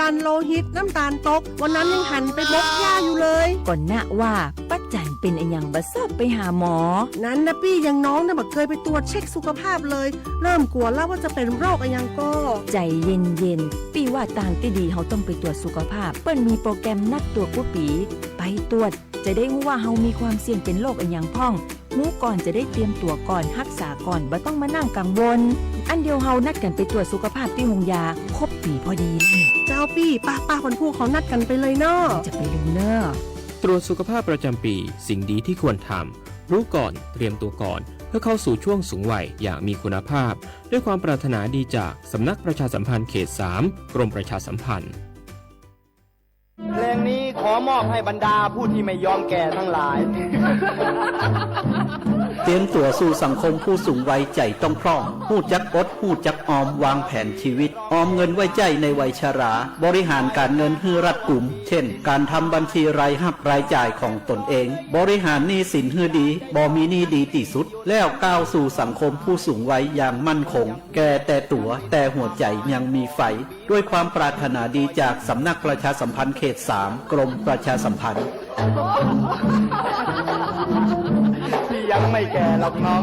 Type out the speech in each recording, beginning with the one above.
น้ำตาลโลหิต น้ำตาลตก วันนั้นยังหันไปบกหญ้าอยู่เลย Koj nam Vaj, pab txais pes a nyas npaj xab peb has mov. นั้นนะพี่ อย่างน้องเนี่ยไม่เคยไปตรวจเช็คสุขภาพเลย เริ่มกลัวแล้วว่าจะเป็นโรคอะไรก็ Txais yees yees, pij Vaj, taag tij di hauv tooj pes tuam su ka phaj, pej mis pos kees nab tuam kuab piv, pais tuam txais deb hu Vaj hau mis kuam xia pes loj a nyas phooj, hnub koom txais deb tiam tuam koom hab xav koom npaj tooj maj naaj kaam npoo. Ab, ntiaj hau nab kees pes tuam su ka phaj tij hoos yas khob pim pho di. Txais pij, pab pabคนผู้เขานัดกันไปเลยเนาะ Txais pij lug na. ตรวจสุขภาพประจำปี สิ่งดีที่ควรทำ รู้ก่อน เตรียมตัวก่อน เพื่อเข้าสู่ช่วงสูงวัยอย่างมีคุณภาพ ด้วยความปรารถนาดีจากสำนักประชาสัมพันธ์เขตสาม กรมประชาสัมพันธ์ เพลงนี้ขอมอบให้บรรดาผู้ที่ไม่ยอมแก่ทั้งหลาย เตรียมตัวสู่สังคมผู้สูงวัย ใจ๋ต้องพร่อง ฮู้จักอด ฮู้จักออม วางแผนชีวิต ออมเงินไว้ใจ๊ในวัยชรา บริหารการเงินหื้อรัดกุม เช่น การทำบัญชีรายรับรายจ่ายของตนเอง บริหารหนี้สินหื้อดี บ่มีหนี้ดีตี้สุด แล้วก้าวสู่สังคมผู้สูงวัยอย่างมั่นคง แก่แต่ตั๋ว แต่หัวใจยังมีไฟ ด้วยความปรารถนาดีจากสำนักประชาสัมพันธ์เขตสาม กรมประชาสัมพันธ์ พี่ยังไม่แก่หรอกน้อง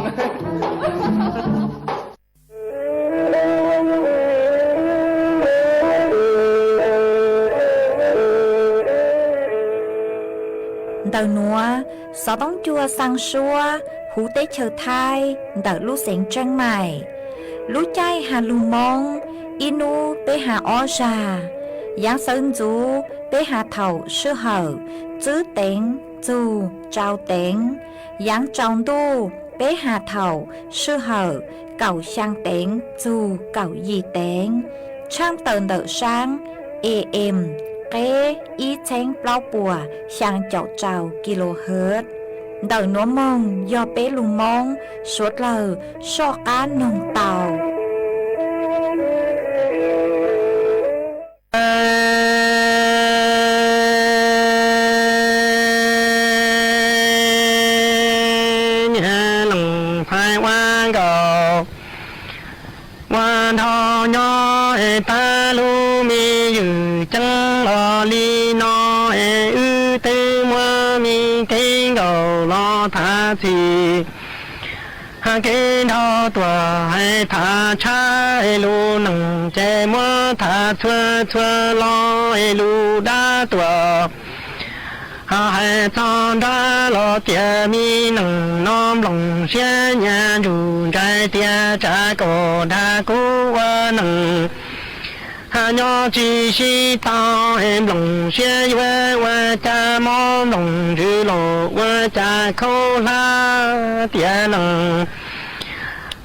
Ntawm nuav, xov tooj cua xaa suab huv teb chaws Thaib ntawm lub xeev Tsheeb Maim. Lub caij has lug Moob, ib nub peb has ob zag. Yaav sawv ntxuv peb has thaum sij hawm tswb teev txug tsau teev. Yaav tsaus ntuj peb has thaum sij hawm kaum xyaa teev txug kaum yim teev. Tshaaj tawm ntawm saab A M qeb ib txheeb plaub puas xyaa caum rau kilohertz. Ntawm nuav moog yog peb lug Moob suav dlawg soj qaab noog tau. Niam Leej Txhais ua nkaus, ua nrho nyob es tag lub me ywm ceeb los li no es wb twb muab me keeb nkaus los tham txhim. Hab kev nrho tuam hais tham tshab es lus neej ces muab tham txhua txhua lo es lus dab tuam. Hab hais txog nrab los tias me neej no nplooj siab nyias ntsug ntsais tias tsam kom dag kuv ua neej. Hab nyob tsis sib tau es nplooj siab yuav ua cas mob nplooj ntsws los ua cas khaub hlab tiav neej.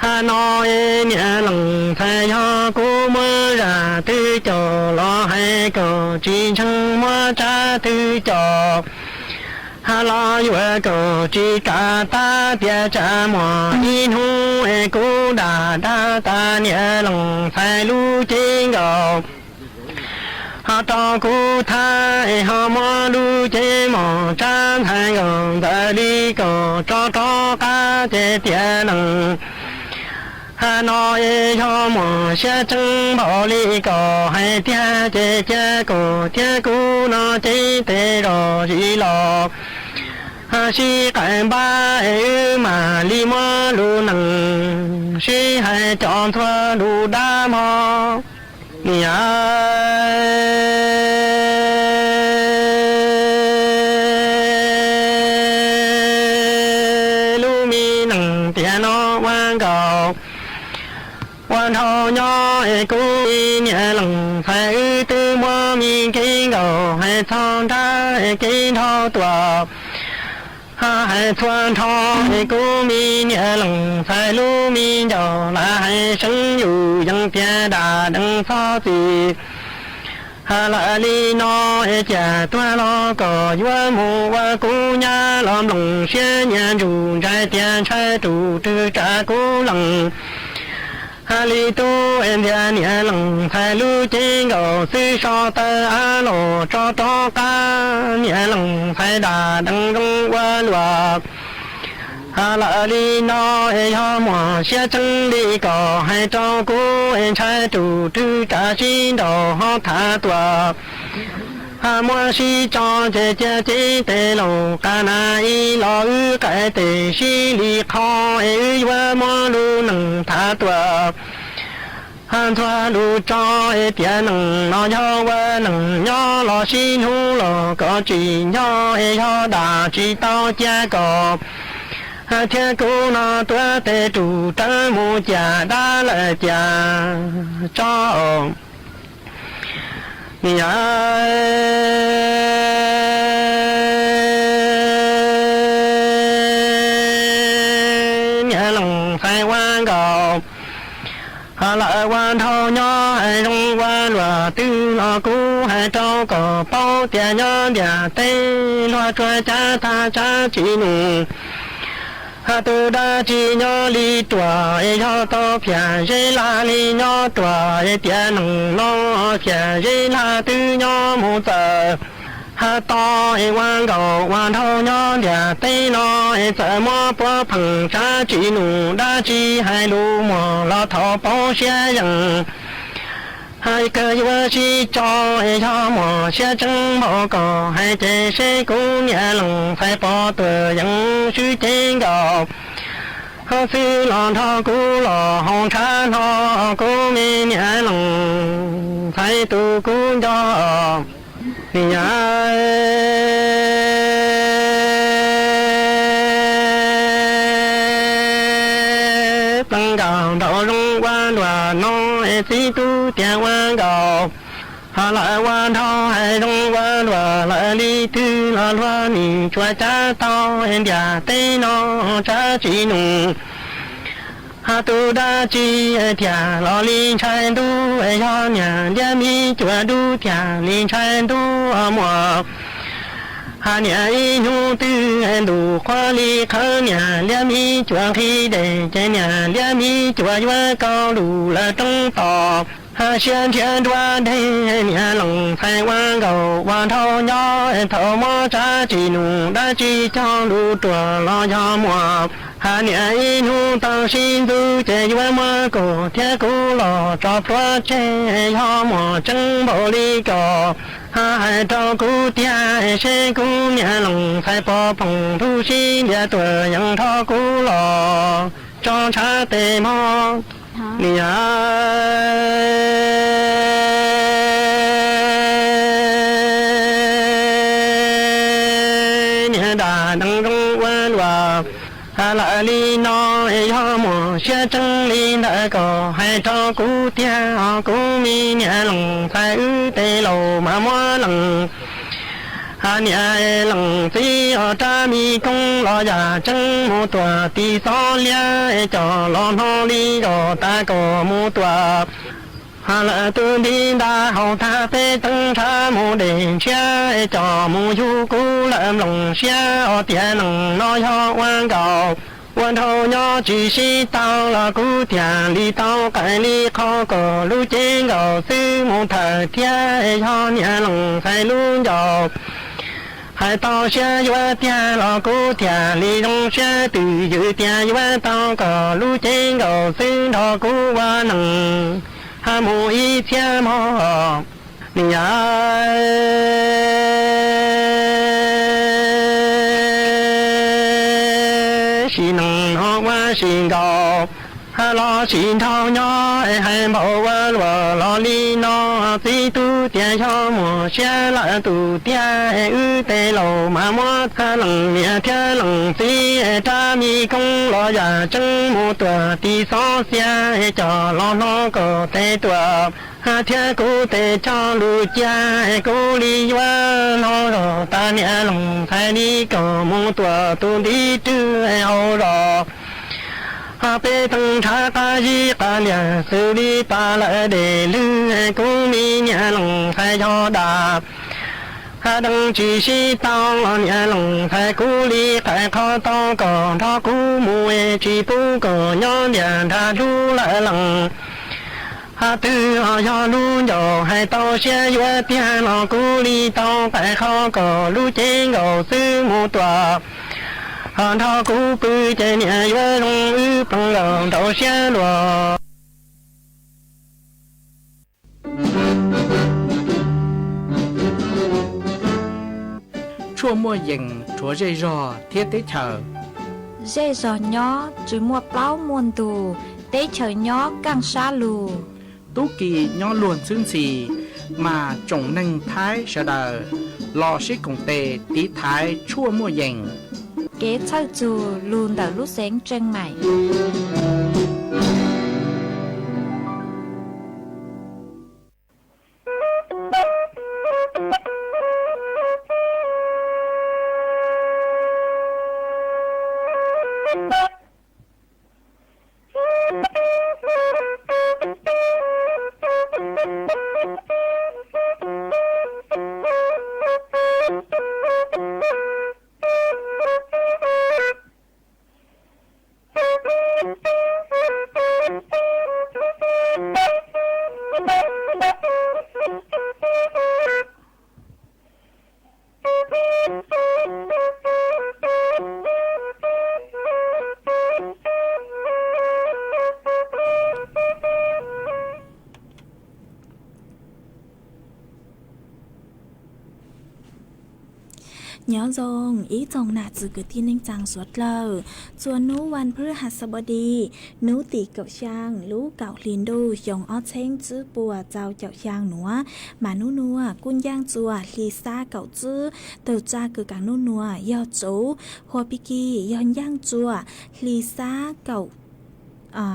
Hab no es Niam Leej Txhais yog kuv muab zaj twg coj los hais kom tsis ntseeg muab tsab twg coj. Hab los yuav kom tsis kam tab tias tsam muaj ib hnub es kuv dag dag tas Niam Leej Txhais lub cev nkaus. Hab rau kuv tham es ho muab lub cev mom tsab ntxhais nkaus ntawd li kom tso rov qab ces tiav neej. Hab no es yog muaj siab tseeb npaum li kom hais tiag ces cia kom thiab kuv no ceeb tes zog zis los. Hab sib qais npab es wb mam li muab lus neej sib hais cov ntxhua lus dab mog. Niam lub me neej tiam no ua nkaus, ua nrho nyob es kuv me Niam Leej Txhais wb twb muab me keeb nkaus hais txog nrab es kev nrho tuam. Hab hais txhua nrho es kuv me Niam Leej Txhais lub me ncauj lam hais seev yus yees tias dam dees txhob txwm. Hab lam li no es ciam tuag los kom yuav mus ua kuv nyab los nplooj siab nyias ntsug ntsais tias ntshai rus rwg tsam kuv leej. Hab li tub es ntxias Niam Leej Txhais lub cev nkaus xwb so taw av los tso rov qab Niam Leej Txhais dam dees zoo ua luam. Lawm li no es yog muaj siab tseeb li kom hais rau kuv es ntshai tus twg kav sib nraus ho tham tuam. Muab sib tso ces cia cev tes laus qas nas ib los wb qaim tes sib li qho es wb yuav muab lub neej tham tuam. Ntxuag lus tso es tias neeg no yog ua neeg nyob los sib hnub los kom tsim nyog es yog dam tsis tau cia kom thiab kuv no tuav tes rus rawv mus ciam dab lawm ciam tso. Niam, niam Leej Ntxhais ua nkaus, lawv ua nraug nyob hais zoo ua luag twg los kuv hais rau kom paub tias nyob ntiaj teb luag tsuas cav tag tsab tsis num. Tus dab tsi nyob li ruam es yog tau phiaj zeb lag li nyob ruam es tias neeg no phiaj zeb lag twb nyob mus txawm. Hab to es ua nkaus ua nraug nyob ntiaj teb no es txawm muab puab pheej tsab tsis num dab tsi hais lus muag los thaum paub siab yeej. Hais kawg yuav sib tso es yog muaj siab tseeb npaum kom hais ces seb kuv niam Leej Ntxhais pom tuam yeej swb cev nkaus. Hab xwb los nrog kuv los hauv ntshav no kuv me niam Leej Ntxhais tus kuv nco. Niam, pleev nkaus nraum zoov ua luag no es txiv tub tias ua nkaus. Hab lawv ua nraug hais zoo ua luag lawm li twg los luag nim tsuas cav tau es ntiaj teb no tsab tsis num. Hab tus dab tsi thiaj los li ntshai ntuj es yog niam liab me cuam dub thiaj li ntshai ntuj muag. Hab niam ib hnub twg ntuj qhuav li qhawv niam liab me cuam nqhis dej ces niam liab me cuam yuav kaus lus lawm roob tos. Hab siab nrhiav nruab deg niam Leej Ntxhais ua nkaus ua nraug nyob thaum muab tsab tsis num dab tsi cog lus ruam los yog muag. Hab niam ib hnub tau sib ntxub ces yuav muab kuv thiab kuv los tso plhuav tseg yog muaj tseeb npaum li kom hais rau kuv tiag seb kuv niam Leej Ntxhais pom phoom ntuj sib ntiag tuam yeej nrog kuv los tso ntshav tes mog. Niam, niam dab neeg zoo ua luag, lawm li no es yog muaj siab tseeb li ntawd kom hais rau kuv tiag os kuv me niam Leej Ntxhais wb tej laus mas muab leej. Hab niam Leej Txiv os rab me koob los yam tseeb mus tuam tim xob liab es coj los hno li zos tas kom mus tuam. Hab lawm tus ntiv nta haus tag peb teev ntshav mus dej ntshiab es coj mus yug kuv lawm mloog siab os tias neeg no yog ua nkaus ua nraug nyob tsis sib tau los kuv thiaj li tau qaim li qho kom lub cev nkaus xwb mus thawm thiab es yog niam Leej Ntxhais lub ncauj hais tau siab yuav tiag los kuv thiaj li zoo siab twj ywm tias yuav tau kom lub cev nkaus xwb nrog kuv ua neeg hab mus ib txhiab mog. Niam, sim neej no ua sim nkaus hab los sim nraug nyob es hais npaum ua luag los li no, txiv tub tias yog muaj siab lawm tus tiag es wb tej laus mas muab hab leej niam thiab leej txiv es rab me koob los yam tseeb mus tuam tim xob xiab es coj los hno kom tes tuam hab thiab kuv tej cog lus cia es kuv li yuav hno zog tas niam Leej Ntxhais li kom mus tuam tus ntiv rwg es hauv zos. Hab peb teev ntshav qab zib qab liag xws li pas lawm dej lwg es kuv me niam Leej Ntxhais yog dam hab deev tsis sib tau los niam Leej Ntxhais kuv li qaim qhov tau kom nrog kuv mus es tsis pub kom nyob ntiaj nrag hlub lawm leej. Hab twg ho yog lub ncauj hais tau siab yuav tiag los kuv li tau qaim qhov kom lub cev nkaus xwb mus tuam. Nrog kuv pw ces niam yuav zoo wb ploog los nraum siab luag. Tshuaj muaj yees rhuav zej zog thiab teb chaws. Zej zog nyob tsis muaj plaub muaj ntug, teb chaws nyob kaj sab lug. Tub ki nyob luag ntxhwb ntxhi, mas tsoom neeg Thaib sawv daws los sib koom tes tiv thaiv tshuaj muaj yees. Kev txhawj txug lug ntawm lub xeev Tseej Maim. Nyob zoo ib tsoom nam txiv kwv tij neej tsaa suav dlawg, txuas nub vas phwv has xab pov dis, nub tim kaum xyaa lub kaum hli ntuj xyoo ob txheeb tsib puas txaus caum xyaa nuav, mas nub nuav kuj ncaaj txuas hli xab kaum tsib, tug tsaa kws kaam nub nuav yog tsuv, hua pig kig yog ncaaj txuas hli xab kaum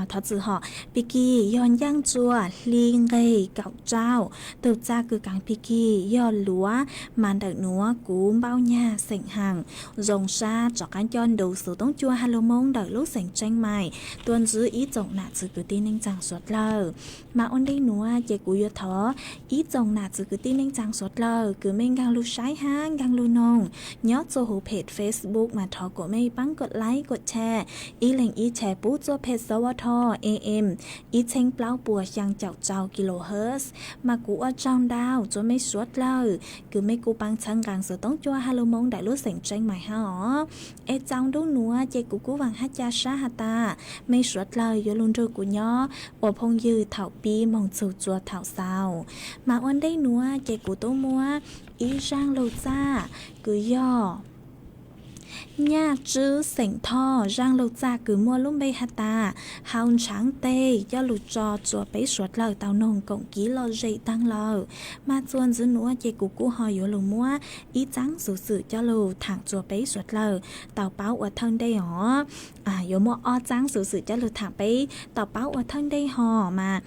thov txim hom, pig kig yog ncaaj txuas hli nqeg kaum rau, tug tsaa kws kaam pig kig yog luav, mas ntawm nuav kuv npauj nyag xeem haam, zoo sab rov qaab nco ntu xuv toob cua ha lug moo ntawm lub xeem Tseej Maim tuaj ntsib ib tsoom nam txiv kwv tij neej tsaa suav dlawg. Mas ua ntej nuav ces kuv yuav thov ib tsoom nam txiv kwv tij neej tsaa suav dlawg kws mej nkaag lug saib hab nkaag lug noog nyob txuas huv phem Facebook mas thov kuas mej paab kuas like kuas share, ib leeg ib share pub txuas phem xov ua tho am ib txheeb plaub puas xyaa caum rau kilohertz. Mas kuv ua tsaug ntau rua mej suav dlawg kws mej kuj paab txhawb nqaa xuv toob cua ha lug moo ntawm lub xeem Tseej Maim hab os. Es txaus ntuj nuav ces kuv kuj vaam hab ca sab has tas mej suav dlawg yuav lug nrug kuv nyob ua phooj ywg thaum pib moog txug rua thaum xaus. Mas ua ntej nuav ces kuv tub muab ib zaaj lug txaj kws yog Nyaj Tswb Xeem Thoj, zaaj lug txaj kws muaj lub npe has tas hau ntshaav teg coj lug tso rua peb suav dlawg tau noog koom kiv lom zem taag lawm. Mas txuas ntxiv nuav ces kuv kuj ho yuav lug muab ib txaab xuv xwm coj lug thaam rua peb suav dlawg tau paub ua thawj ntej os. Yuav muaj ob txaab xuv xwm coj lug thaam peb tau paub ua thawj ntej hos mas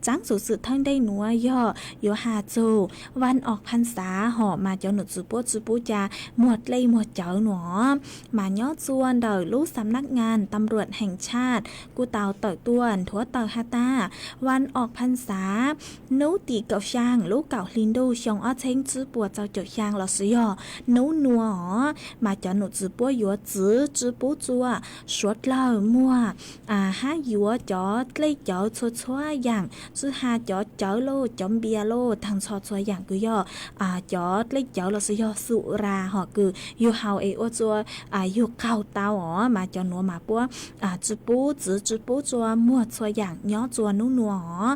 txaab xuv xwm thawj ntej nuav yog yuav has txug Vaj Os Pha Xav hos mas cov num txwv puab tsi pub ca muag dlej muag cawv nuav. Mas nyob txua ntawm lub xam nab ngas tam ruam heem tshaj kuj tau tawm tuaj nthuav tawm has tas Vaj Os Pha Xav nub tim kaum xyaa lub kaum hli ntuj xyoo ob txheeb tsib puas txaus caum xyaa lossis yog nub nua os mas cov num txwv puab yuav txwv tsi pub txua suav dlawg muag hab yuav cov dlej cawv txhua txhua yaam, tsi has cov cawv lauj, cov npias lauj, taag nrho txhua yaam kws yog cov dlej cawv lossis yog xu ras hom kws yug haus es ua rua yug qaug tau os mas cov nuav mas puab tsi pub txwv tsi pub txua muag txhua yaam nyob txua nub nua os.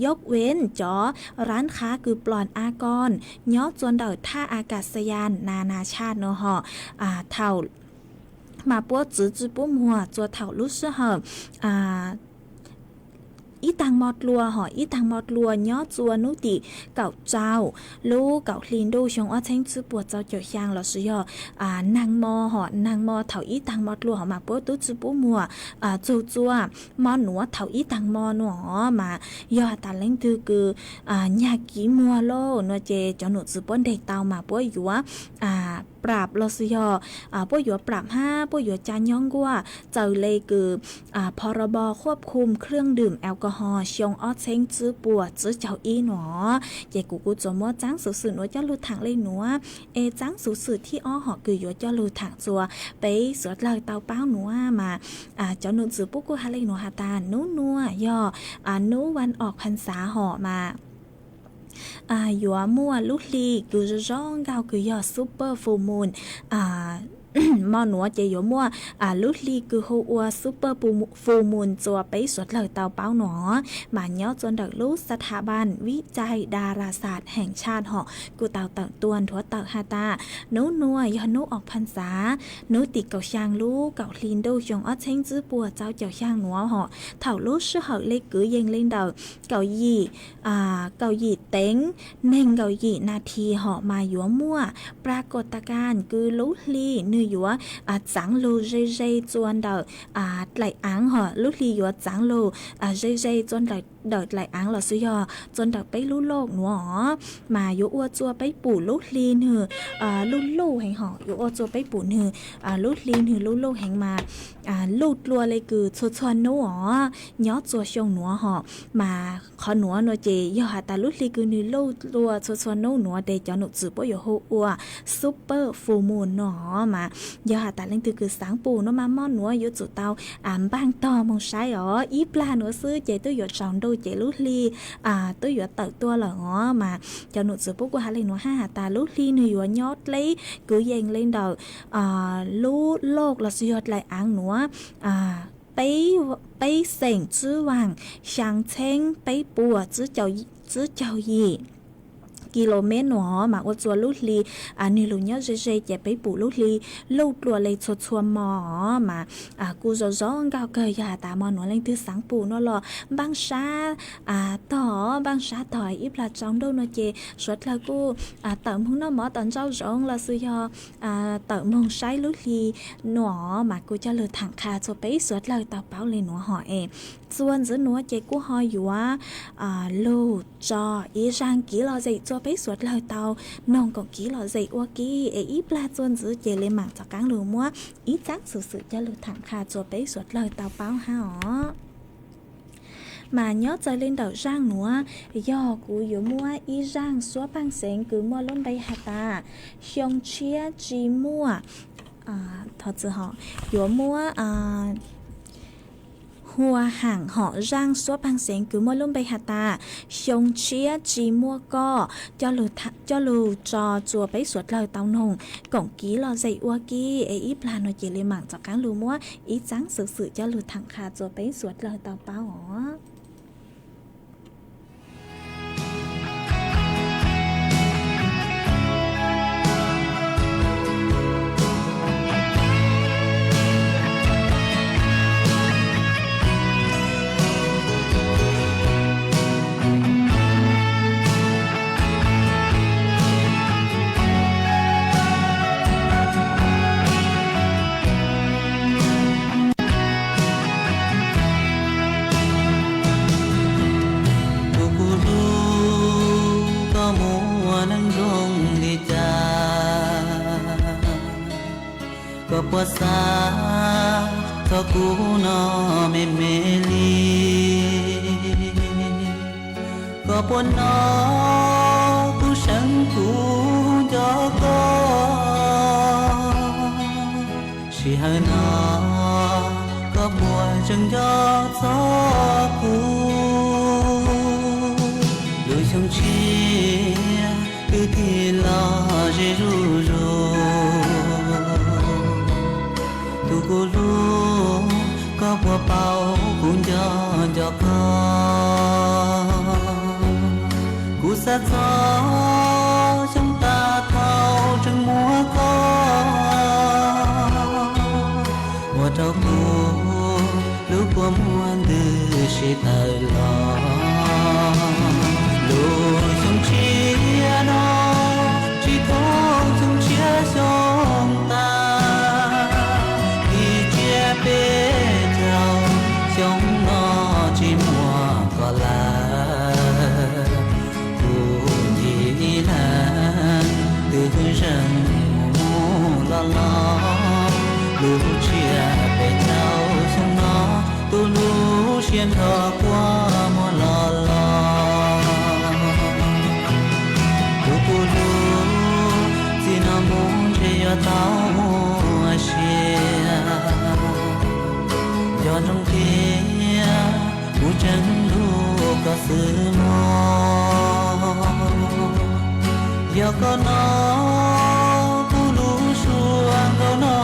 Yog ven cov rab qhab kws plon a koon nyob txua ntawm thaj a kas xayan na na tshaj nua hos thaum mas puab txwv tsi pub muag txua thaum lub sij hawm ib taag mo dlua hos ib taag mo dlua nyob txua nub tim kaum rau lub kaum hli ntuj xyoo ob txheeb tsib puas txaus caum xyaa lossis yog naag mo hos naag mo thaum ib taag mo dlua hos mas puab tub tsi pub muag txug txua mo nuav thaum ib taag mo nua hos mas yog has tas leej twg kws nyag kiv muag lauj nua ces cov num txwv puab nreg tau mas puab yuav prap lossis yog puab yuav prap hab puab yuav ca nyob nkuaj txawm le kws พ.ร.บ. ควบคุมเครื่องดื่มแอลกอฮอล์ xyoo ob txheeb tsib puas tsib caug ib nua. Ces kuv kuj tsuas muab txaab xuv xwm nuav coj lug thaam le nuav. Es txaab xuv xwm thib ob hom kws yuav coj lug thaam txua peb suav dlawg tau paub nuav mas cov num txwv puab kuj has le nuav has tas nub nua yog nub Vaj Os Pha Xav hom mas yuav muaj lub hli kws zoo zoo nkauj kws yog super full moon Mo nuav ces yuav muaj lub hli kws hu ua super full moon txua peb suav dlawg tau paub no, mas nyob txua ntawm lub xab tha ban vib cai da ra xas heev tshaj hom kuj tau tawm tuaj nthuav tawm has tas nub nuav yog nub oos phas xav, nub tim kaum xyaa lub kaum hli ntuj xyoo ob txheeb tsib puas tsawv caum xyaa nuav hom thaum lub sij hawm le kwv yees le ntawm kaum yim kaum yim teev neeg nkaum yim nas this hom mas yuav muaj pra kos tas kas kws lub hli nwg yuav txaav lug ze ze txua ntawm dlaim aav hom lub hli yuav txaav lug ze ze txua ntawm dlaim aav los xwb yog txua ntawm peb lub loj nuav os, mas yuav ua txua peb pum lub hli nwg luj luj heev hom yuav ua txua peb pum nwg lub hli nwg luj luj heev mas luj dlua le kws txhua txhua nub os nyob txua xyoo nuav hom. Mas qhov nuav nuav ces yog has tas lub hli kws nwg luj dlua txhua txhua nub nuav ces cov num txwv puab yuav hu ua super full moon no os, mas yog has tas leej twg kws xaav pum nuav mas mo nuav yuav tsum tau npaaj tog moog saib os, ib plag nuav xwb ces twb yuav tsaus ntuj ces lub hli twb yuav tawm tuaj lawm os, mas cov num txwv puab kuj has le nuav hab has tas lub hli nwg yuav nyob dleb kwv yees le ntawm lub loj los xwb yog dlaim aav nuav peb xeem tswb vaag xyaa txheeb peb puas tswb caug yim kilomev nuav mas ua txua lub hli nwg lug nyob ze ze ces peb pum lub hli luj dlua le txhua txhua mo os, mas kuj zoo zoo nkauj kawg, yog has tas mo nuav leej twg xaav pum nuav los npaaj sab tog, npaaj sab tog ib plag tsaus ntuj nuav ces suav dlawg kuj tawm moog noj mov tom ntsaub zoov los xwb yog tawm moog saib lub hli nuav mas kuj coj lug thaam qha txua peb suav dlawg tau paub le nuav hom es txua ntxiv nuav ces kuj ho yuav lug tso ib zaag kiv lom zem txua peb suav dlawg tau noog koom kiv lom zem ua ke es ib plag txua ntxiv ces le maam rov qaab lug muab ib txaab xuv xwm coj lug thaam qha txua peb suav dlawg tau paub hab os. Mas nyob txawv le ntawm zaaj nuav yog kuv yuav muab ib zaaj suab paaj xeev kws muaj lub npe has tas xyoo tshiab tsi muaj, thov txim, yuav muab hua haam hom zaaj suab paaj xeev kws muaj lub npe has tas xyoo tshiab tsi muaj koj coj lug tso txua peb suav dlawg tau noog koom kiv lom zem ua ke es ib plag nuav ces le maam rov qaab lug muab ib txaab xuv xwm coj lug thaam qha txua peb suav dlawg tau paub os. Tus kuv hlub, koj muaj neej zoo li cas? Koj puas xav txog kuv no me me li? Koj puas hnov kuv seev kuv nco koj? Sij hawm no koj puas tseem nco txog kuv? Lub xyoo tshiab twb tig los ze zuj zus. Tus kuv hlub, koj puas paub kuv nco nco koj? Kuv xav txog xyoo tag thaum tseem muaj koj ua rau kuv lub kua muag ntws si tawm los. Lub xyoo tshiab no tsis thoob xyoo tshiab xyoo tas, ib tsiab peb caug xyoo no tsis muaj koj lawm. Kuv ncig ib leeg twb zeeg mus mus los los, lub tsiab peb caug xyoo no tus lub siab nrho kua muag los los. Tus kuv hlub, txij no mus ntshe yuav tau muaj sia. Nco ntsoov tias kuv tseem hlub koj xwb mog. Yog koj no kuv lub suab nkaus no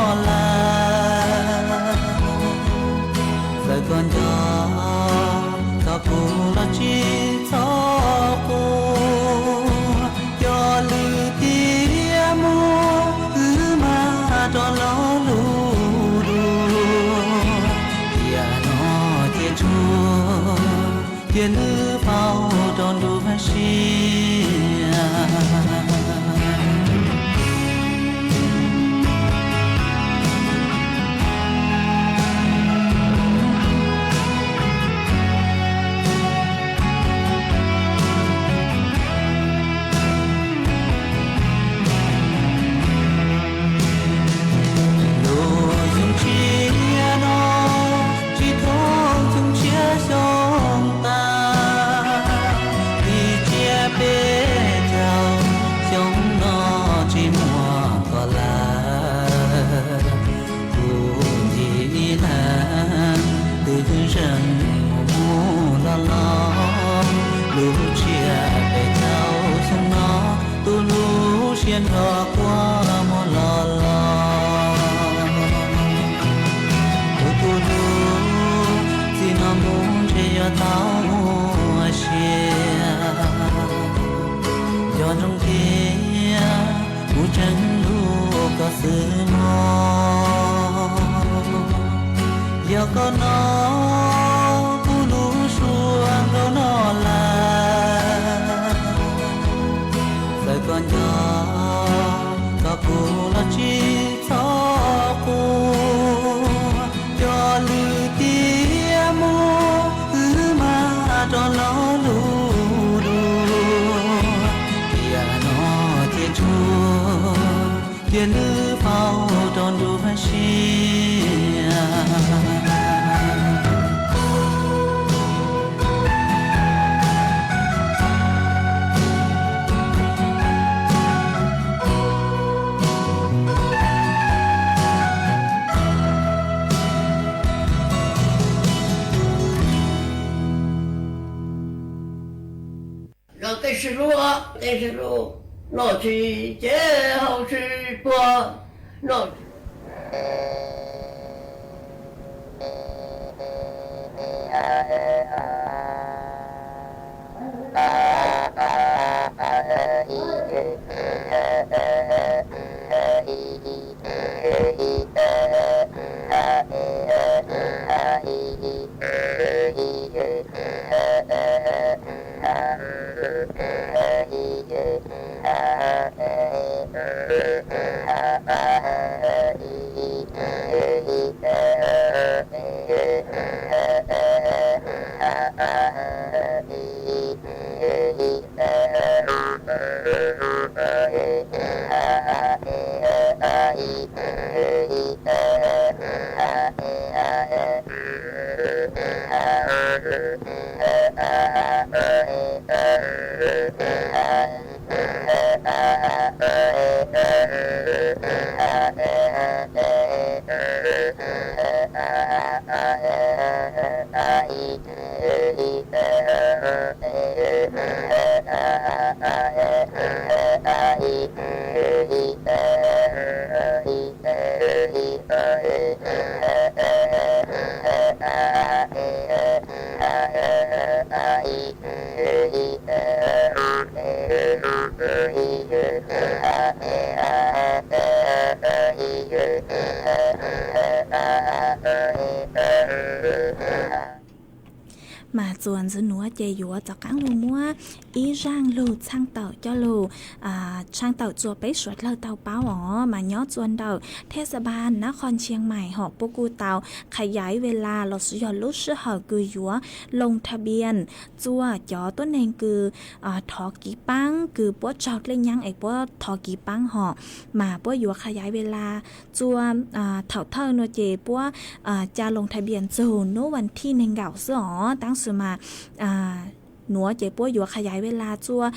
nrog kuab muag los los, kuv tus hlub, txij no mus ntshe yuav tau ua sia. Nco ntsoov tias kuv tseem hlub koj xwb mog. Yog koj no kuv lub suab nkauj no lawm, txawm koj nco txog kuv los tsis txhob quaj. Cov lwm tiam muab wb mag rau lo lus dua, tiam no thiaj tsuag cia lwm paub rau nruab siab. Yog tej sib hlub, tej sib hlub, noj tsis ces haus tsis puag, noj Mas txuas ntxiv nuav ces yuav rov qaab lug muab ib zaaj lug tshaj tawm coj lug tshaj tawm rua peb suav dlawg tau paub os. Mas nyob rua ntawm thej xa npas nab qho Ntshiaj Maim hom puab kuj tau qha yaiv ve las lossis yog lub sij hawm kws yuav loo tha npias rua cov tuab neeg kws thov kiv paab, kws puab raug dlej nyaab es puab thov kiv paab hom. Mas puab yuav qha yaiv ve las rua thaum thawj nuav ces puab ca loo tha npias txug nub vas thij neeg nkaum xwb os. Tab sis mas nuav ces puab yuav qha yaiv ve las rua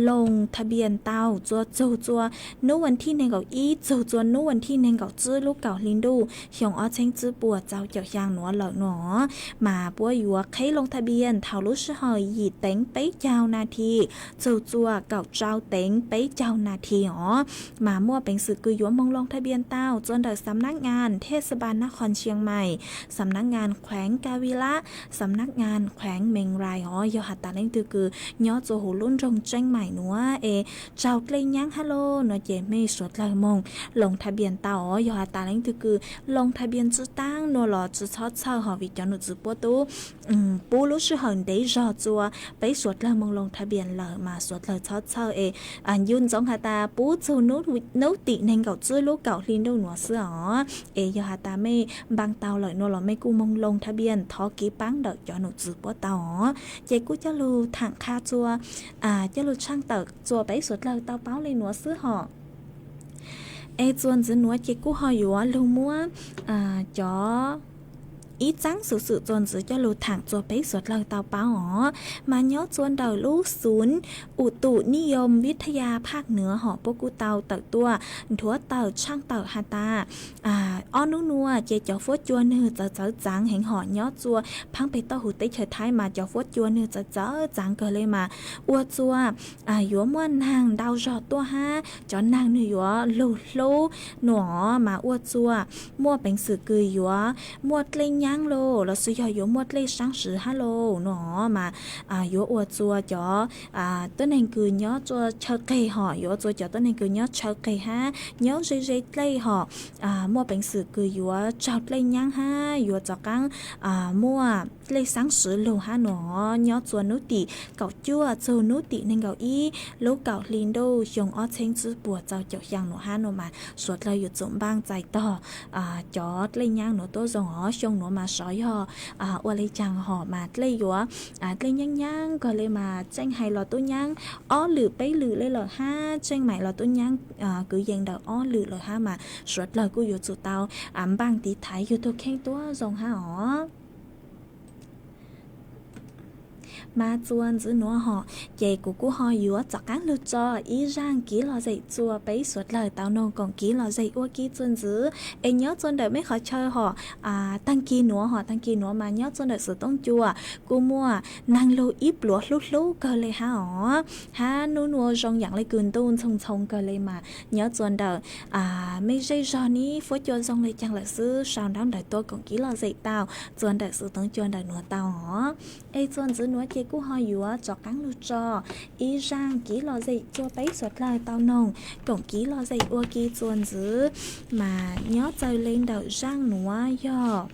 loo tha npias tau rua txug rua nub vas thij neeg nkaum ib txug rua nub vas thij neeg nkaum tsib lub kaum hli ntuj xyoo ob txheeb tsib puas rau caum xyaa nuav lawm nuav. Mas puab yuav qheb loo tha npias thaum lub sij hawm yim teev peb caug nas this txug rua kaum rau teev peb caug nas this os. Mas muaj peev xwm kws yuav moog loo tha npias tau rua ntawm xam nab ngas thej xa npas nab qho Ntshiaj Maim, xam nab ngas khueev Kavilab, xam nab ngas khueev Meej Rais os. Yog has tas leej twg kws nyob rua huv lub nroog Tseeb Maim nuav es raug dlej nyaab hab lug nuav ces mej suav dlawg moog loo tha npias tau os. Yog has tas leej twg kws loo tha npias tsi taab nuav los tsi txhob txhawj hov vim cov nom tswv puab tub pub lub sij hawm ntev zog rua peb suav dlawg moog loo tha npias lawm mas suav dlawg txhob txhawj es yuav ntxoov has tas pub txug nub tim neeg nkaum tsib lub kaum hli ntuj nuav xwb os. Es yog has tas mej npaa tau lawm nuav los mej kuj moog loo tha npias thov kiv paab ntawm cov nom tswv puab tau os. Ces kuj coj lug thaam qha rua, coj lug tshaj tawm rua peb suav dlawg tau paub le nuav xwb hom. Es txuas ntxiv nuav ces kuj ho yuav lug muab cov ib txaab xuv xwm txuas ntxiv coj lug thaam txug peb suav dlawg tau paub os. Mas nyob txua ntawm lub xunv u tus nib yoos vib thab ya phaj nuav hom puab kuj tau tawm tuaj nthuav tawm tshaaj tawm has tas, ob nub nuav ces cov fuab cua nwg txawv txawv txaav heev hom nyob txua phaab peg tauj huv teb chaws Thaib mas cov fuab cua nwg txawv txawv txaav kawg le mas ua txua yuav muaj naag ntau zog tuaj hab cov naag nwg yuav lug hlub nuav mas ua txua muaj peev xwm kws yuav muaj dlej nyaab lauj lossis yog yuav muaj dlej saab swv hab lauj nuav mas yuav ua txua cov tuab neeg kws nyob txua chaw qeg hom yuav ua txua cov tuab neeg kws nyob chaw qeg hab nyob ze ze dlej hom muaj peev xwm kws yuav tsaug dlej nyaab hab yuav rov qaab muaj dlej saab swv lug hab nuav nyob txua nub tim kaum cuaj txug nub tim neeg nkaum ib lub kaum hli ntuj xyoo ob txheeb tsib puas rau caum xyaa nuav hab nuav mas suav dlawg yuav tsum npaaj txais tog cov dlej nyaab nuav tuab zoo os. Xyoo nuav mas sov yog ua le caag hom mas dlej yuav dlej nyaab nyaab kawg le mas tseej hais los tub nyaab ob lwm peb lwm le lawm hab tseej maim los tub nyaab kwv yees ntawm ob lwm lawm hab mas suav dlawg kuj yuav tsum tau npaaj tiv thaiv yug tug kheej tuab zoo hab os. Mas txua ntxiv nuav hom ces kuv kuj ho yuav rov qaab lug tso ib zaaj kiv lom zem txua peb suav dlawg tau noog koom kiv lom zem ua ke txua ntxiv es nyob txua ntawm mej qhov chaw hom taag kis nuav hom taag kis nuav mas nyob txua ntawm Xuv Toob Cua kuj muaj naag lug ib pluav hlub hlub kawg le hab os. Hab nub nuav zoo yaam le kws ntuj ntxhoo ntxhoo kawg le mas nyob txua ntawm mej zej zog nib fuab cua zoo le caag lawm xwb sau ntaub ntawv tuaj koom kiv lom zem tau txua ntawm Xuv Toob Cua ntawm nuav tau os. Es txua ntxiv nuav ces kuj ho yuav rov qaab lug tso ib zaaj kiv lom zem txua peb suav dlawg tau noog koom kiv lom zem ua ke txua ntxiv. Mas nyob txawm le ntawm zaaj nuav yog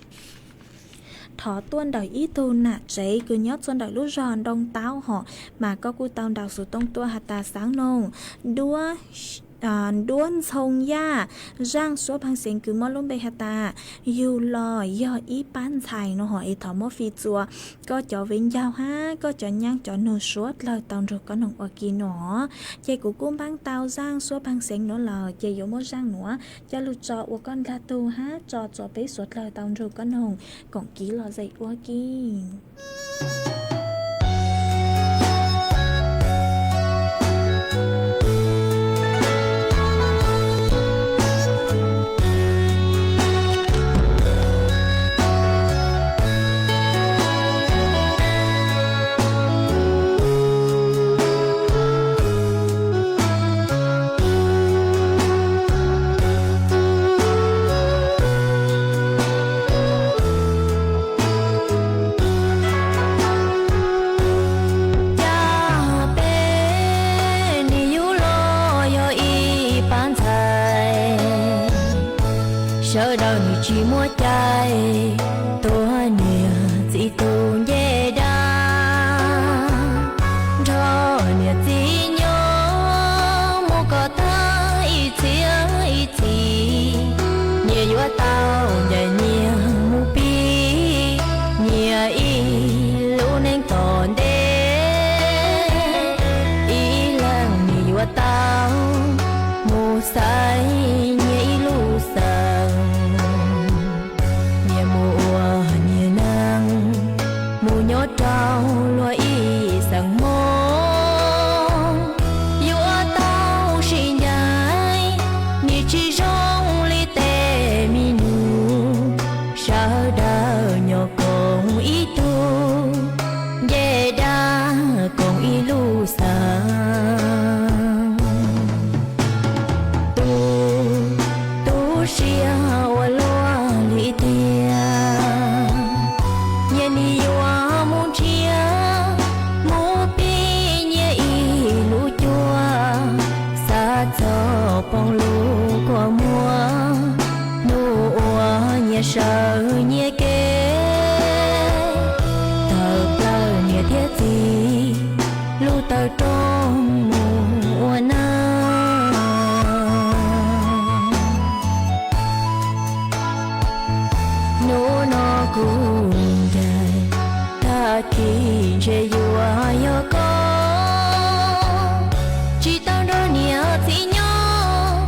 thov tuaj ntawm ib tug nam tsev kws nyob txua ntawm lub zog Ntoo Taub hom mas koj kuj tau ntaus xuv tooj tuaj has tas xaav noog duab ntxhoo yaj zaaj suab phaaj xeev kws muaj lub npe has tas yug los yog ib pab ntxhais no hom es thov muab fij txua koj cov viv ncaus hab koj cov nyaab cov nug suav dlawg tau nrug koj noog ua ke no. Ces kuv kuj npaab tau zaaj suab phaaj xeev nuav lawm ces yuav muab zaaj nuav coj lug tso ua koj ndlag tug hab tso txua peb suav dlawg tau nrug koj noog koom kiv lom zem ua ke. Cas peb nim yug los yog ib pab ntxhais, sawv daws nim tsis muaj cai tuav niam txiv tug ncej dab, nrog niam txiv nyob mus kom tag ib txhiab ib txhis, nyias yuav tau ncaim nyias mus pib nyias ib lub neej tom ntej, ib leeg nyias yuav tau mus xaiv nyias ib lub xeem, nyias mus ua nyias neeg, mus nyob rau luag ib xeem Hmoob, yuav tau sib ncaim, nim tsis zoo li tej mi nus, sawv daws nyob koom ib tug ncej dab koom ib lub xeem. Tu, tu siab ua luaj li tiag, nyias nim yuav mus nrhiav, mus pib nyias ib lub cuab, xav txog poob lub kua muag, hnub uas nyias sawv nyias kev, tawm plaws niam thiab txiv lub taw rooj mus ua neej. Hnub no kuv ncaim, tag kis ntshe yuav yog koj, tsis tau nrog niam txiv nyob,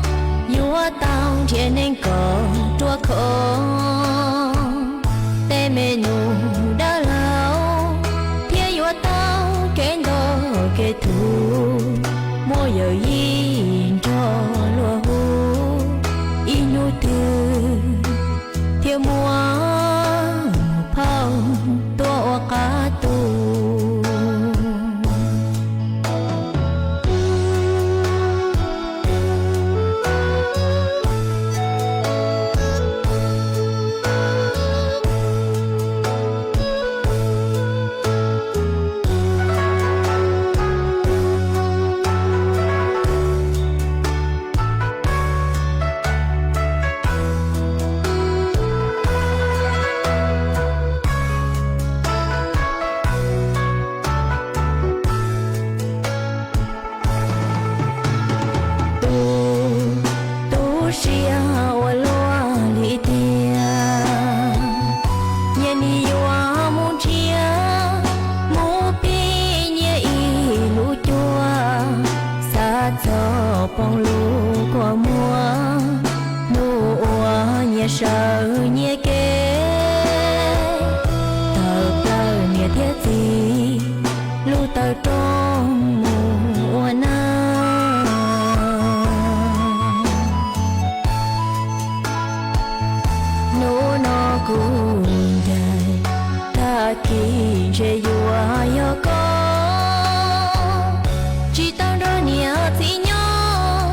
yuav tau nrhiav neeg kom ruaj khov. Tej ib nrog luag hu, ib hnub twg thiaj muaj phauj tuaj ua qab tus. Tu, tu siab ua luaj li tiag, nyias nim yuav mus nrhiav, mus pib nyias ib lub cuab, xav txog poob lub kua muag, hnub uas nyias sawv nyias kev, tawm plaws niam thiab txiv lub taw rooj mus ua nag. Hnub no kuv ncaim, tag kis ntshe yuav yog koj, tsis tau nrog niam txiv nyob,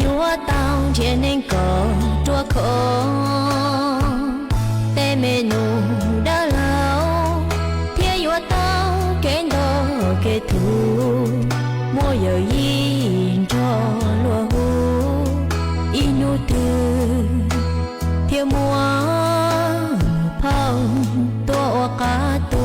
yuav tau nrhiav neeg kom ruaj khov tej me nus dab laug, thiaj yuav tau kev nto kev thuv, muaj yawm yij nrog luag hu, ib hnub twg thiaj muaj phauj tuaj ua qab tus.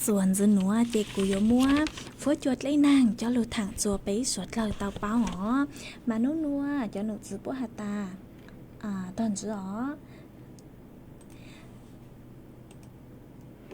Txuas ntxiv nuav ces kuv yuav muab Fuab Cua Dleb Naag cov lug thaam txuas peb suav dlawg tau paub os. Mas nub nuav cov num txwv puab has tas, tog ntxiv os.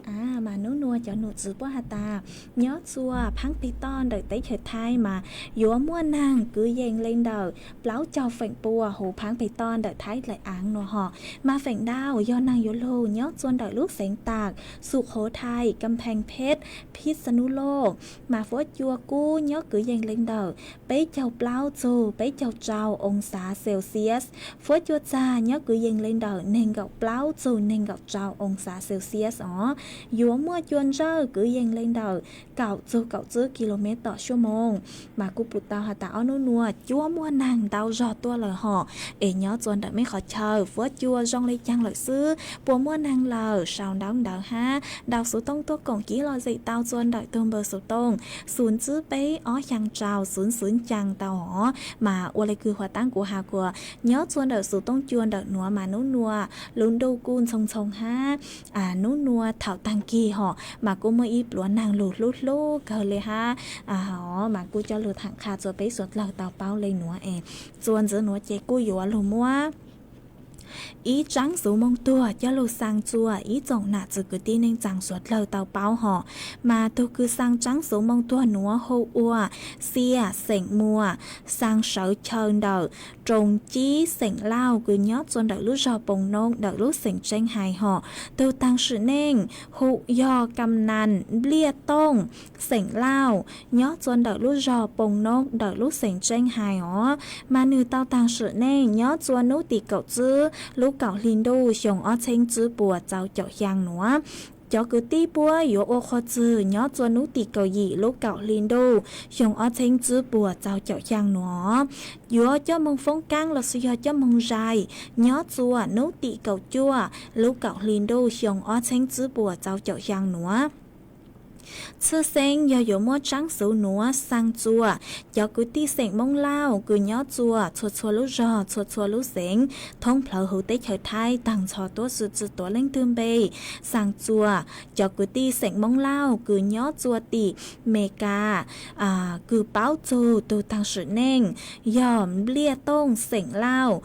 A mas nub nua cov num txwv puab has tas, nyob txua phaab peg toj ntawm teb chaws Thaib mas yuav muaj neeg kwv yees le ntawm plaub caug feem pua huv phaab peg toj ntawm Thaib dlaim aav nua hom. Mas feem ntau yog neeg yuav lug nyob txua ntawm lub xeev Taag, Xukhothai, Kampheej Pheb, Phij Xa Nub Loj, mas fuab cua kub nyob kwv yees le ntawm peb caug plaub txug peb caug rau oo xav Celsius, fuab cua txag nyob kwv yees le ntawm neeg nkaum plaub txug neeg nkaum rau oo xav Celsius os. Yuav muaj cua ntsawj kwv yees le ntawm kaum txug kaum tsib kis lus mev tom xuab moos. Mas kuj pum tau has tas ob nub nua cuab muaj neeg ntau zog tuaj lawm hom, es nyob txua ntawm mej qhov chaw fuab cua zoo le caag lawm xwb, puas muaj neeg lawm sau ntaub ntawv hab ntaus xuv tooj tuaj koom kib lom zem tau txua ntawm tug npawb xuv tooj xus tsib peb ob xyaa rau xwb xwb caag tau os. Mas ua le kws huv taab kuv has kuas nyob txua ntawm xuv tooj cua ntawm nuav mas nub nua lub ntuj kuj ntxhoo ntxhoo hab nub nua thaum taag kis hom mas kuj muaj ib pluav neeg lug hlub hlub kawg le hab, mas kuj coj lug thaam qha txua peb suav dlawg tau paub le nuav es txua ntxiv nuav ces kuj yuav lug muab ib tsaab xuv moog tuag coj lug xaa txua ib tsoom nam txwv kwv tij neej tsaa suav dlawg tau paub hom. Mas tug kws xaa tsaab xuv moog tuag nuav hu ua Xia xeem Muas, xaa sawv chaw ntawm Roos Cib xeem Lauj kws nyob txua ntawm lub zog Poo Noob ntawm lub xeem Tseeb Hais hom. Tug taag sim neej hu yog Kam Nas Npliaj Tooj xeem Lauj nyob txua ntawm lub zog Poo Noob ntawm lub xeem Tseeb Hais os. Mas nwg tau taag sim neej nyob txua nub tim kaum tsib lub kaum hli ntuj xyoo ob txheeb tsib puas txaus caum xyaa nuav. Cov kwv tij puab yuav ua qhua txwg nyob txua nub tim kaum yim lub kaum hli ntuj xyoo ob txheeb tsib puas txaus caum xyaa nuav. Yuav coj moog foob kaab lossis yog coj moog zais nyob txua nub tim kaum cuaj lub kaum hli ntuj xyoo ob txheeb tsib puas txaus caum xyaa nuav. Txhij xeeb yog yuav muab tsaab xuv nuav xaa txua cov kwv tij xeem Moob Lauj kws nyob txua txhua txhua lub zog txhua txhua lub xeev thoob plawg huv teb chaws Thaib taag nrho tuab si tsi tuav leej twg npe. Xaa txua cov kwv tij xeem Moob Lauj kws nyob txua tim Mes Kas kws paub txug tug taag sim neej yog Npliaj Tooj xeem Lauj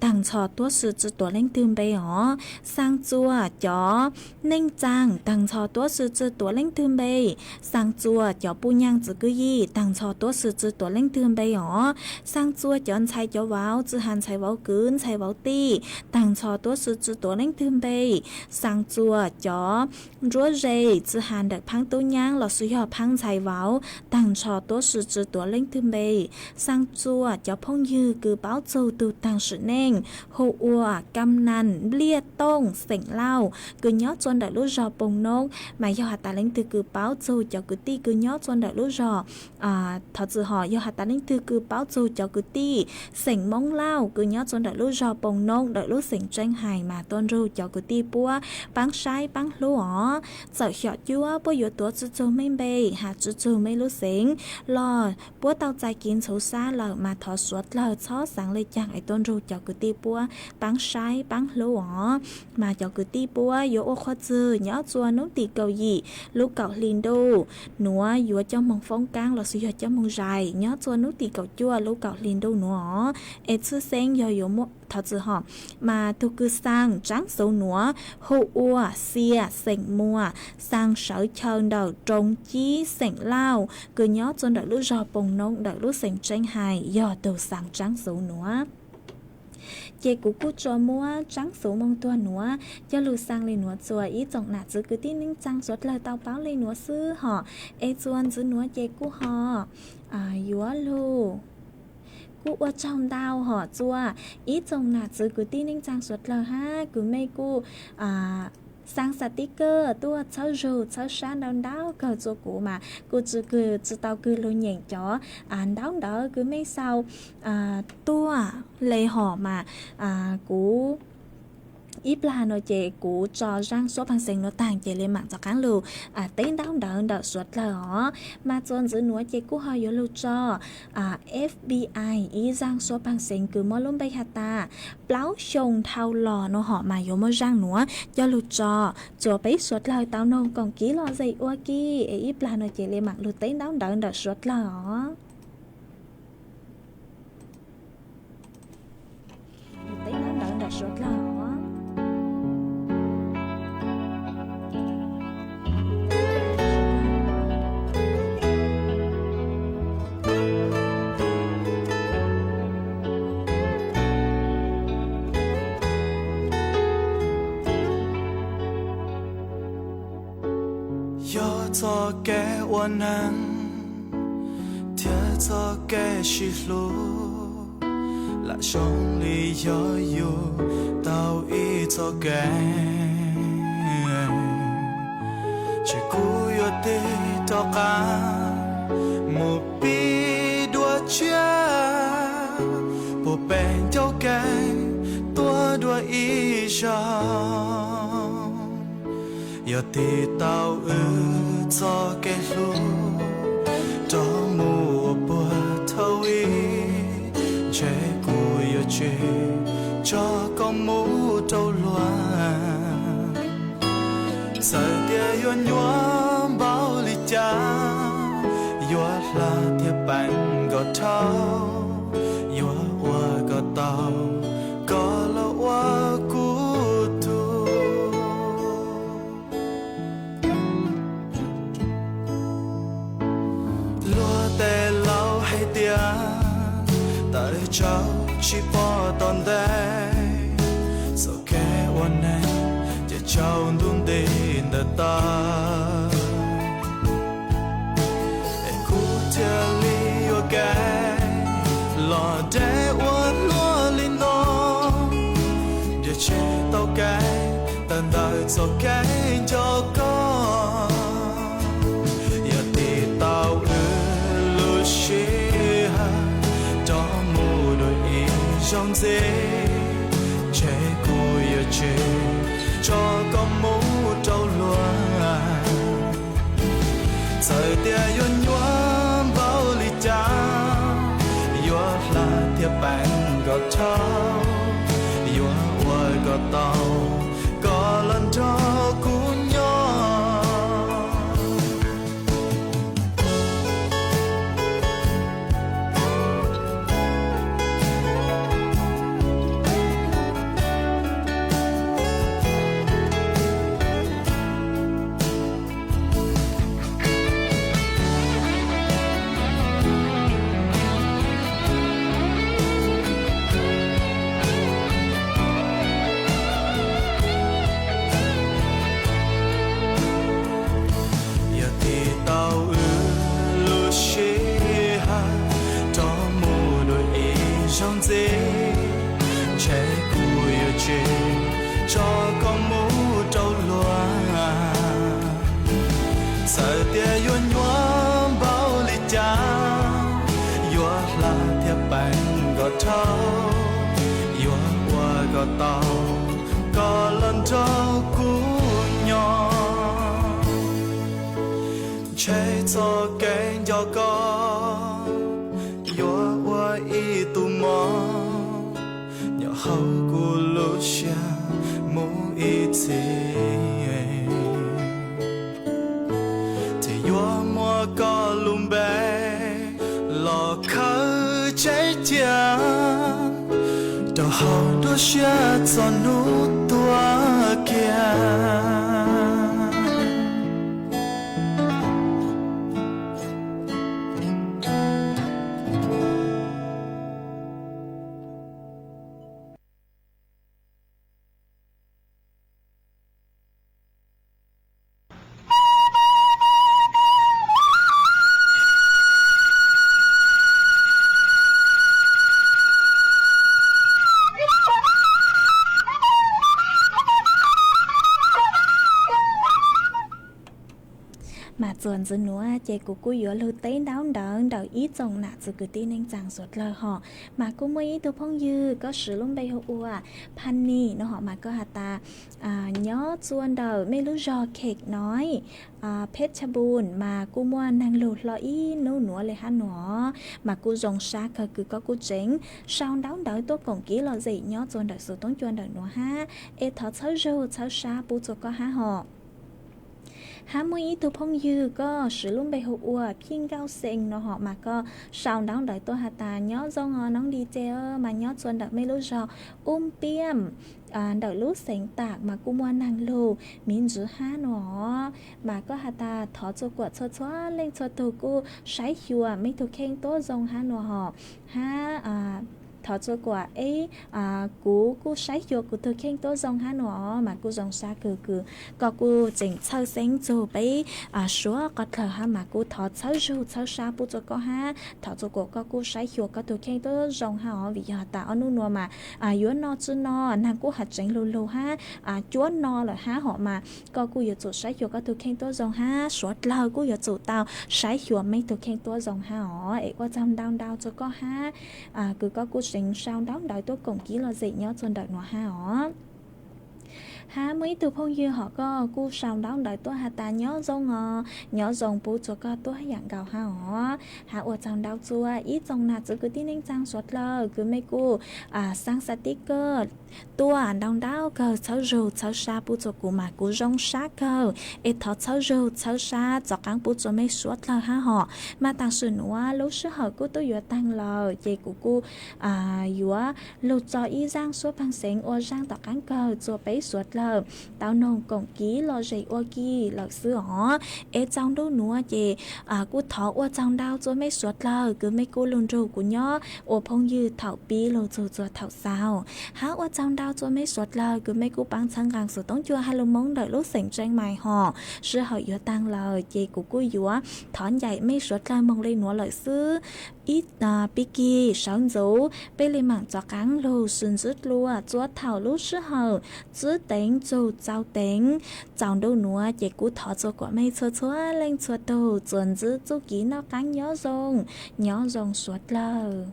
taag nrho tuab si tsi tuav leej twg npe os. Xaa txua cov neej tsaa taag nrho tuab si tsi tuav leej twg npe. Xaa txua cov puj nyaaj txwv kwv yij taag nrho tuab si tsi tuav leej twg npe os. Xaa txua cov ntxhais cov vauv tsi has ntxhais vauv kwv ntxhais vauv tij taag nrho tuab si tsi tuav leej twg npe. Xaa txua cov nruab ze tsi has ntawm phaab tub nyaab lossis yog phaab ntxhais vauv taag nrho tuab si tsi tuav leej twg npe. Xaa txua cov phooj ywg kws paub txug tug taag sim neej hu ua Kam Nas Npliaj Tooj xeem Lauj kws nyob txua ntawm lub zog Poo Noob. Mas yog has tas leej twg kws paub txug cov kwv tij kws nyob txua ntawm lub zog, thov txim hom, yog has tas leej twg kws paub txug cov kwv tij xeem Moob Lauj kws nyob txua ntawm lub zog Poo Noob ntawm lub xeem Tseeb Hais mas tuaj nrug cov kwv tij puab paab saib paab hlub os. Txawm xyom cuab puab yuav tuav tsi txug mej npe has tsi txug mej lub xeev los puab tau txais kev ntxhov sab lawm mas thov suav dlawg txhob xaav le caag es tuaj nrug cov kwv tij puab paab saib paab hlub os. Mas cov kwv tij puab yuav ua qhua txwg nyob txua nub tim kaum yim lub kaum hli ntuj nuav yuav coj moog foob kaab lossis yog coj moog zais nyob txua nub tim kaum cuaj lub kaum hli ntuj nuav os. Es txhij xeeb yog yuav muab, thov txim hom, mas tug kws xaa tsaab xuv nuav hu ua Xia xeem Muas, xaa sawv chaw ntawm Roos Cib xeem Lauj kws nyob txua ntawm lub zog Poo Noob ntawm lub xeem Tseeb Hais yog tug xaa tsaab xuv nuav. Ces kuv kuj tsuas muab tsaab xuv moog tuag nuav coj lug xaa le nuav txua ib tsoom nam txwv kwv tij neej tsaa suav dlawg tau paub le nuav xwb hom. Es txua ntxiv nuav ces kuj ho yuav lug kuj ua tsaug ntau hom txua ib tsoom nam txwv kwv tij neej tsaa suav dlawg hab kws mej kuj xaa xas tib kawg tuaj txhawb zug txhawb sab ntau ntau kawg txua kuv mas kuv tsi kws tsi tau kws lug nyeem cov ntaub ntawv kws mej sau tuaj le hom mas kuv ib plag nuav ces kuv tso zaaj suab phaaj xeev nuav taag ces le maam rov qaab lug teb ntaub ntawv ntawm suav dlawg os. Mas txua ntxiv nuav ces kuj ho yuav lug tso F B I ib zaaj suab phaaj xeev kws muaj lub npe has tas plaub xyoo dhau los nuav hom mas yuav muaj zaaj nuav coj lug tso txua peb suav dlawg tau noog koom kib lom zem ua ke. Es ib plag nuav ces le maam lug teb ntaub ntawv ntawm suav dlawg os. Teb ntaub ntawv ntawm suav dlawg os. Txoj kev ua neeg thiab txoj kev sib hlub lam zoo li yog yus tau ib txoj kev. Ces kuv yuav tig rov qab mus pib dua tshiab puag pem ncauj kev tuaj dua ib zaug. Yog tig tau wb txoj kev hlub rov mus ua puag thaum ub, ntshe kuv yuav tsis tso koj mus rau luag. Txawm tias yuav nyuaj npaum li cas, yuav hla thiab peem kom dhau, yuav ua kom tau, koj los ua kuv tug. Luag tej laus hais tias tawm tsau tsis pom tom ntej, txoj kev ua neeg ces tsaus ntuj nti ntawm taw. Es kuv thiaj li yuam kev los deb ua luaj li no, nrhiav tsis tau kev tawm ntawm txoj kev nco koj. Yog tig tau wb lub sij hawm rov mus dua ib zaug ntxiv, ntshe kuv yuav tsis tso koj mus rau luag. Txawm tias yuav nyuaj npaum li cas, yuav hla thiab peem kom dhau, yuav ua kom tau, koj los nrog kuv nyob. Yog tig tau wb lub sij hawm rov mus dua ib zaug ntxiv, ntshe kuv yuav tsis tso koj mus rau luag. Txawm tias yuav nyuaj npaum li cas, yuav hla thiab peem kom dhau, yuav ua kom tau, koj los nrog kuv nyob. Ntshe txoj kev nco koj yuav ua ib tug mov nyob hauv kuv lub siab mus ib txhis. Ces yuav muab koj lub npe los khawb tseb cia rau hauv nruab siab txog hnub tuag kiag. Mas txuas ntxiv nuav ces kuv kuj yuav lug teb ntaub ntawv ntawm ib tsoom nam txiv kwv tij neej tsaa suav dlawg hos. Mas kuj muaj ib tug phooj ywg koj siv lub npe hu ua Phani no hos, mas koj has tas nyob txua ntawm mej lub zog Khej Noi, Phej Tha Npun, mas kuj muaj neeg lug hlo ib nub nuav le hab nuav, mas kuj zoo sab kawg kws koj kuj tseem sau ntaub ntawv tuaj koom kib lom zem nyob txua ntawm xov tooj cua ntawm nuav hab. Es thov txhawb zug txhawb sab pub txua koj hab hos. Hab muaj ib tug phooj ywg koj siv lub npe hu ua Phij Nkauj Xees no hos, mas koj sau ntaub ntawv tuaj has tas nyob zoo os noob Di Ces, mas nyob txua ntawm mej lub zog Ub Piam, ntawm lub xeev Tam, mas kuj muaj neeg lug miv ntsis hab no hos. Mas koj has tas thov txua kuam txhua txhua leej txhua tug kuj saib xyuas mej tug kheej tuab zoo hab no hos. Hab Thov txua kuas eb, kuv kuj saib xyuas kuv tug kheej tuab zoo hab nua, mas kuj zoo sab kawg kws koj kuj tseem txhawj xeeb txug peb suav qhov dlawg hab, mas kuj thov txhawb zug txhawb sab pub txua koj hab. Thov txua kuas koj kuj saib xyuas koj tug kheej tuab zoo hab os, vim yog tas ob nub nua mas yuav no tsi no, naag kuj has tseev lug lug hab, cuab no lawm hab hom mas koj kuj yuav tsum saib xyuas koj tug kheej tuab zoo hab, suav dlawg kuj yuav tsum tau saib xyuas mej tug kheej tuab zoo hab os. Es ua tsaug ntau ntau txua koj hab, kws koj kuj tseev sau ntaub ntawv tuaj koom kib lom zem nyob txua ntawm nua hab os. Hab muaj ib tug phooj ywg hom koj kuj sau ntaub ntawv tuaj has tas nyob zoo os, nyob zoo pub txua koj tuab yaam nkaus hab os. Hab ua tsaug ntau txua ib tsoom nam txiv kwv tij neej tsaa suav dlawg kws mej kuj xaab xav tib kawg tuaj ntau ntau kawg txhawb zug txhawb sab pub txua kuv mas kuv zoo sab kawg. Es thov txhawb zug txhawb sab txuas qaab pub txua mej suav dlawg hab hom. Mas tam sim nuav lub sij hawm kuj tub yuav taag lawm ces kuv kuj yuav lug tso ib zaaj suab paag xeev ua zaaj tom qaab kawg txua peb suav dlawg tau noog koom kib lom zem ua ke lawm xwb os. Es txaus ntuj nuav ces kuj thov ua tsaug ntau txua mej suav dlawg kws mej kuj lug nrug kuv nyob ua phooj ywg thaum pib lug txug txua thaum xaus. Hab ua tsaug ntau txua mej suav dlawg kws mej kuj paab txhawb nqaa xuv toob cua has lug Moob ntawm lub xeem Tseej Mais hom. Sij hawm yuav taag lawm ces kuv kuj yuav thov ncaim mej suav dlawg moog le nuav lawm xwb. Ib pib kig sawv ntxuv peb le maam txuas qaab lug sw ntsib dlua txua thaum lub sij hawm tsib teev txug txaus teev. Txaus ntuj nuav ces kuv thov txua kuas mej txhua txhua leej txhua tug txuas ntsib txuj kev noj qaab nyob zoo, nyob zoo suav dlawg.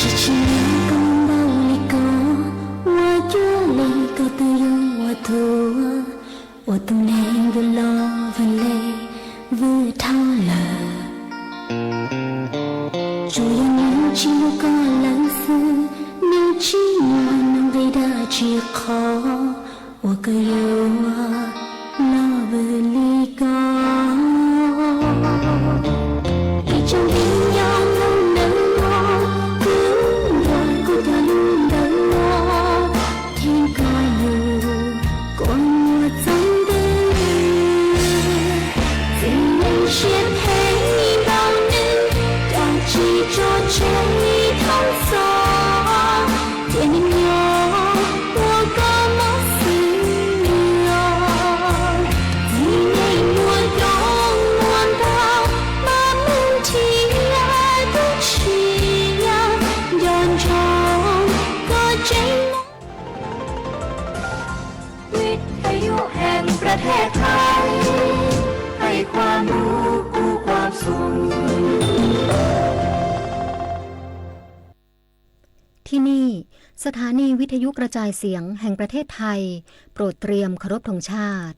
Tsis tshua nyob koj npaum li ko, ua cuag li koj twb yog ua tuag, ua tus neeg vwm los vwm le vwm dhau lawm. Tsuas yog nws tsis muaj koj lawm xwb, nws tsis muaj nuj nqis dab tsi qhov uas koj yuav los vwm li ko. Kev tsaus ntuj nyob ntawm no, kuv nrog kuv cov lus ntawm no, theej koj lus kom muaj txog ntawm. Txwm leej siab phem npaum nws, cov tsis tso tseg thoob txhoj, tiam neeg nyob ua koj mob xwb os. Txwm neeg muaj coob muaj ntau, mas mus nrhiav kuj tsis yog nco ntsoov koj tseeb. วิทยุแห่งประเทศไทย ให้ความรู้คู่ความสุข ที่นี่ สถานีวิทยุกระจายเสียงแห่งประเทศไทย โปรดเตรียมเคารพธงชาติ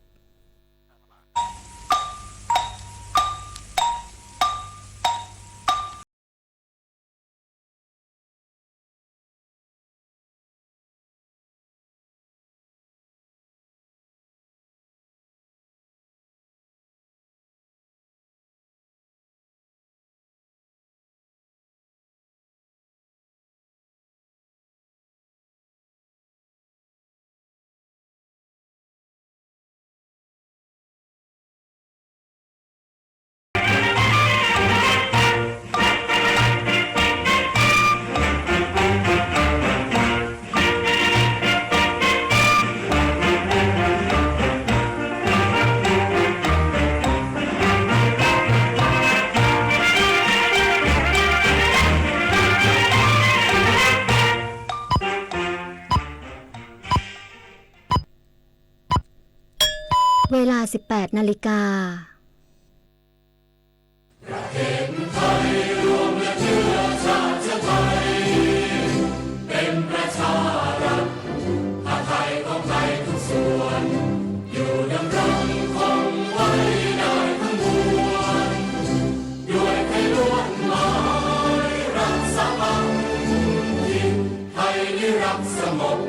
เวลา สิบแปด นาฬิกา ประเทศไทยรวมและเชื้อชาติเชื้อไทย เป็นประชารัฐ ผ้าไทยของไทยทุกส่วน อยู่ดำรงคงไว้ได้ทั้งมวล ด้วยไทยล้วนหมายรักษาพัน Xab Mos